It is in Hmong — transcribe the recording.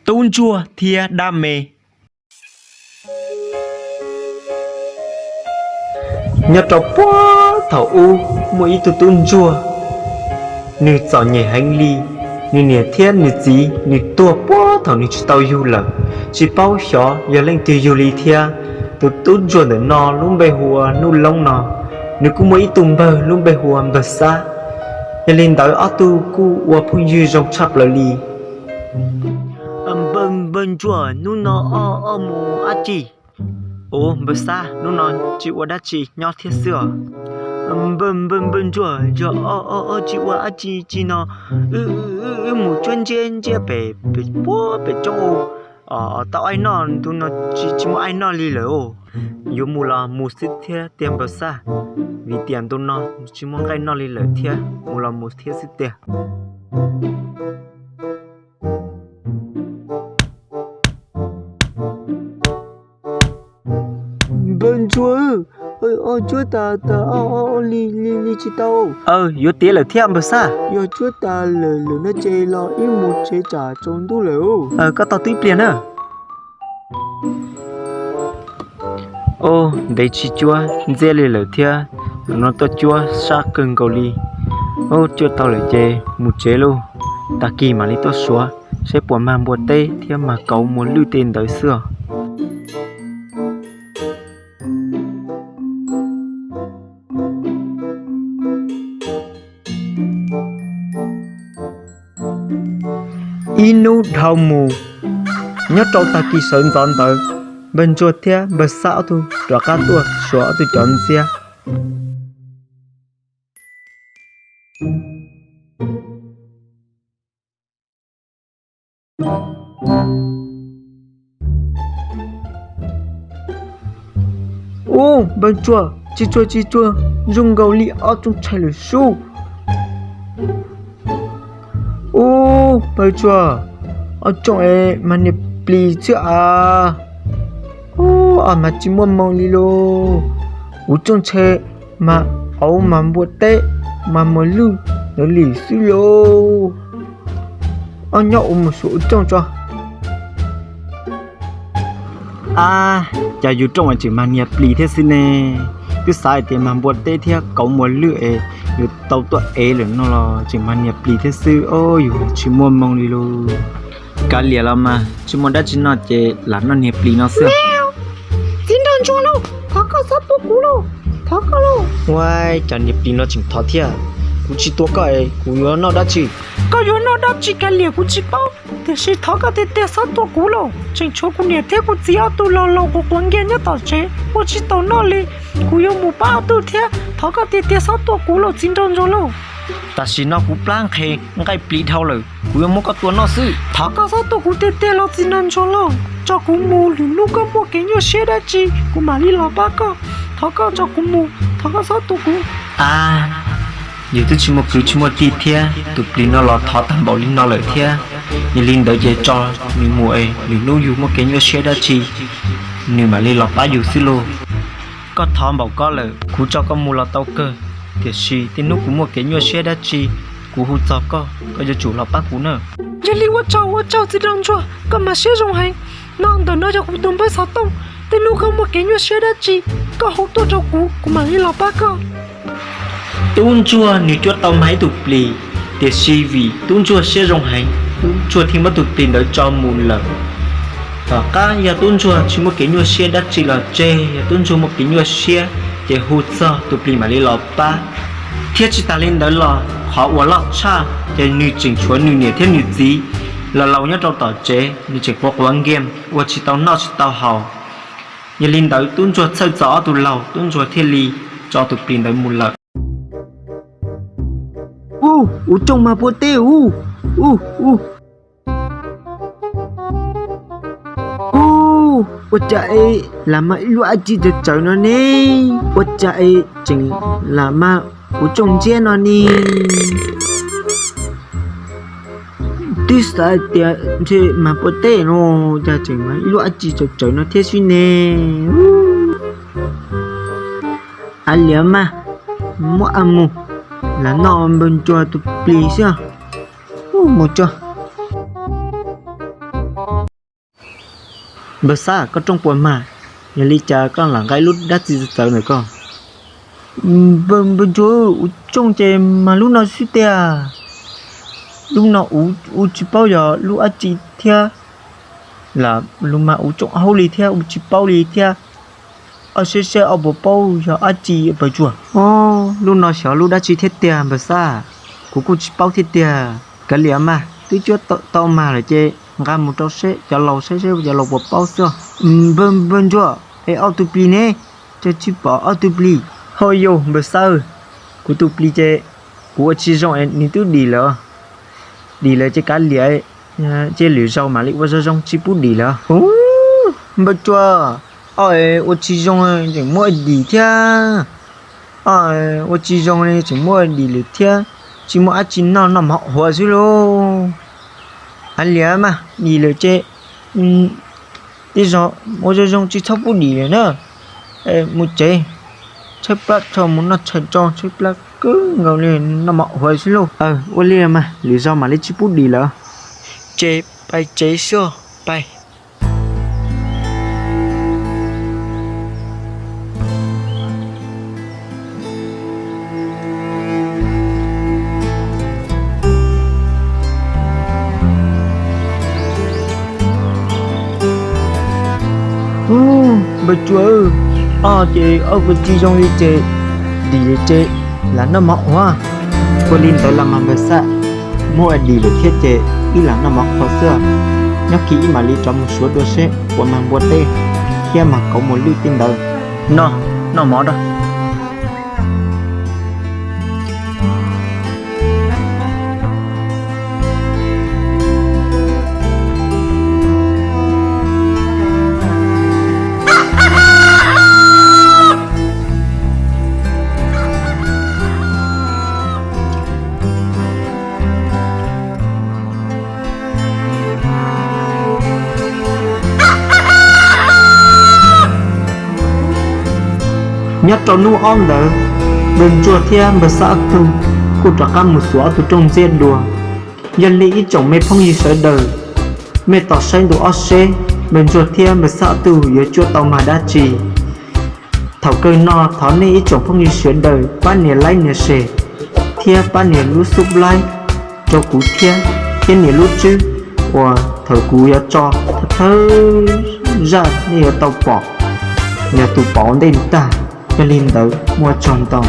Tub ntsuag thiab dab me. Nyob rau puag thaum ub muaj ib tug tub ntsuag, nws txom nyem heev li. Nws niam thiab nws txiv nws tuag puag thaum nws tsis tau yug lawm, tsis paub xyov yog leej twg yug li thiab. Tus tub ntsuag ntawm no lub npe hu ua Nuj Loob no, nws kuj muaj ib tug npawg lub npe hu ua Npawg Xab. Yog li ntawd ob tug kuj ua phooj ywg zoo tshaj plaws li. Npawg, npawg ntsuag, hnub no ob, ob mus dab tsi? Ua npawg Xab, hnub no tsis ua dab tsi, nyob thiab xwb os. Npawg, npawg, npawg ntsuag, yog ob, ob, ob tsis ua dab tsi tsi no, wb, wb mus cuab ntsia ntsia pem, pem puag pem roob, tau aib noj, ntu no tsis, tsis muaj aib noj li lawm os. Yuav mus los mus xwb thiab tiag npawg Xab, vim tias ntu no tsis muaj nqaij noj li lawm thiab, mus los mus thiab xwb tiag. Npawg ntsuag, ob cuab tas tas li li tsis tau. Aw, yuav tiav lawm thiab npawg Xab. Yog cuab tas lawm lawm no ces los wb mus tsev tsam tsaus ntuj lawm. Koj tos twb ib pliag na. Ub, ntev tsis cuab ntxiab li lawm thiab, nim no tuaj cuab sab kawg nkaus li. Ub, cuab tau lawm ces mus tsev lauj, tag kis mam li tuaj suav saib puas mag npua teb thiab mag kauv muas lwj tej ntawd xwb os. Ib hnub dhau mus, nyob rau tag kis sawv ntxov ntawd, npawg ntsuag thiab npawg Xab ob tug rov qab tuaj suav ob tug cov ntxiab. Ub, npawg ntsuag, tsis tsuag tsis tsuag, zoo nkaus li ob tsooj tshais lawm sub. Ub, npawg ntsuag, ob tsooj es mas niag plis xwb as. Ub, mas tsis muaj moo li lauj. Kuv tsooj tshais mas kauv mas npua teb mas muas lwj ntawd li xwb lauj. Ob nyob ua mus suav ua tsooj tso. Ab, cas yus rooj es tseem mag niag plis thiab xwb ne. Twb xav hais tias mag npua teb thiab kauv muas lwj es yus tau tuaj ev lawm no los tseem mag niag plis thiab xwb, yus tsis muaj moo li lauj. Kav liam los mas, tsis muaj dab tsi noj ces lam noj niag plis no xwb. Txiv nraug ntsuag lauj, thov koj txhob tua kuv lauj, thov koj lauj. Ua cas niag plis no tseem thov thiab? Kuv tsis tua koj es kuv yuav noj dab tsi? Koj yuav noj dab tsi kav liam kuv tsis paub, tiam sis thov koj tiag tiag txhob tua kuv lauj. Tseem tshuav kuv niam thiab kuv txiv ob tug laus laus quav quav nkiag nyob tom tsev ua tsis taus noj li. Kuv yuav mus pab ob tug thiab, thov koj tiag tiag txhob tua kuv lauj txiv nraug ntsuag lauj. Tam sim no kuv plab nqhis nqaij plis dhau lawm, kuv yuav muab koj tua noj xwb. Thov koj txhob tua kuv tiag tiag los txiv nraug ntsuag lauj, tso kuv mus, lwm hnub koj muaj kev nyuaj siab dab tsi kuv mam li los pab koj. Thov koj tso kuv mus, thov koj txhob tua kuv. A, yus twb tsis muaj kwv tsis muaj tij thiab, tus plis no los thov tag npaum li no lawm thiab. Yog li ntawd ces tso nws mus es lwm hnub yus muaj kev nyuaj siab dab tsi, nws mam li los pab yus xwb lauj. Koj thov npaum ko lawm, kuv tso koj mus los tau kawg, tiam sis tej hnub kuv muaj kev nyuaj siab dab tsi, kuv hu txog koj, koj yuav tsum los pab kuv na. Yog li ua tsaug ua tsaug txiv nraug ntsuag, koj mas siab zoo heev. No ntawm no yog kuv tus npawb xov tooj, tej hnub koj muaj kev nyuaj siab dab tsi, koj hu tuaj rau kuv, kuv mam li los pab koj. Tub ntsuag nws cuab tau mag ib tug plis, tiam sis vim tub ntsuag siab zoo heev, tub ntsuag thiaj muab tus plis ntawd tso mus lawm. Tom qab yog tub ntsuag tsis muaj kev nyuaj siab dab tsi los tseg, yog tub ntsuag muaj kev nyuaj siab ces hu txog tus plis mam li los pab. Thiab tsis tas li ntawd los qhov uas loj tshaj ces nws tseem tshuav nws niam thiab nws txiv laus laus nyob rau tom tsev, nws tseem quav quav nkiag ua tsis tau noj tsis tau haus. Yog li ntawd tub ntsuag txhawj txog ob tug laug, tub ntsuag thiaj li tso tus plis ntawd mus lawm. Ub, ua tsaug mag npua teb ub, ub, ub. Ub, ua cas es lam mag ib lub dab tsi tsawv tsawv no ne? Ua cas es tseem lam mag ua tsaug ntxiab no ne? Twb xav tias ntshe mag npua teb no, cas tseem mag ib lub dab tsi tsawv tsawv no thiab xwb ne. A liam mas, muab a mus, lam noj npawg ntsuag tus plis xwb. Mus tso. Npawg Xab, koj rooj puas mag? Yog li cas koj lam nqa ib lub dab tsi txawv ntawm koj? Npawg Ntsuag, ua tsooj ces mag lub no xwb tiag. Lub no ua tsis paub yog lub dab tsi thiab, lam lug mag ua tsooj hauv li thiab ua tsis paub li thiab. Ob seb seb ob puas paub yog dab tsi npawg Ntsuag? Lub no xyov lub dab tsi thiab tiag npawg Xab, kuv kuj tsis paub thiab tiag. Kav liam mas, twb cuab tau mag lawm ces nqa mus rau seb cov laus saib seb cov laus puas paub xwb. Npawg Ntsuag, es ob tug plis ne? Cas tsis pom ob tug plis? Ho yog npawg Xab, kuv tus plis ces kuv ua tsis zoo es nws twb dim lawm. Dim lawm ces kav liam, ces lwm zaus mam li ua zoo zoo tsis pub dim lawm. Npawg Ntsuag, ua tsis zoo tseem muab dim thiab. Ua tsis zoo li tseem muab dim lawm thiab. Tsis muaj dab tsi noj, noj mov huav xwb lauj. Kav liam mas, dim lawm ces tej zaum ua zoo zoo tsis txhob pub dim lawm na. Mus tsev, tshaib plab tso, mus noj tshais tso, tshaib plab kawg nkaus li, noj mov huav xwb lauj. Ua li mas, lwm zaus mam li tsis pub dim lawm. Ces pais tsev xwb, pais. Npawg Ntsuag, ob ces ob ua tsis zoo li ces dim lawm ces lam noj mov huav. Ua li ntawd los mas npawg Xab, muab ua dim lawm thiab ces wb lam noj mov huav xwb. Nyob kis wb mam li rov mus suav dua seb puas mag npua teb thiab mag kauv muas lwj tej ntawd. Noj, noj mov rau. Nyob rau hnub ob ntawd, npawg Ntsuag thiab npawg Xab ob tug kuj rov qab mus xuas ob tug rooj ntxiab dua. Yog li ib tsoom me phooj ywg sawv daws, mej tos saib ntu ob seb npawg Ntsuag thiab npawg Xab ob tug yuav cuab tau mag dab tsi. Thaum kawg no thov nej ib tsoom phooj ywg sawv daws pab nias like nias share thiab pab nias lub subscribe rau kuv thiab, thiab nias lub tswb uas thaum kuv yuav tso thawj thawj zaj nej yuav tau pom yog tus pom ua ntej tag. Yog li ntawd muaj tsaug ntau.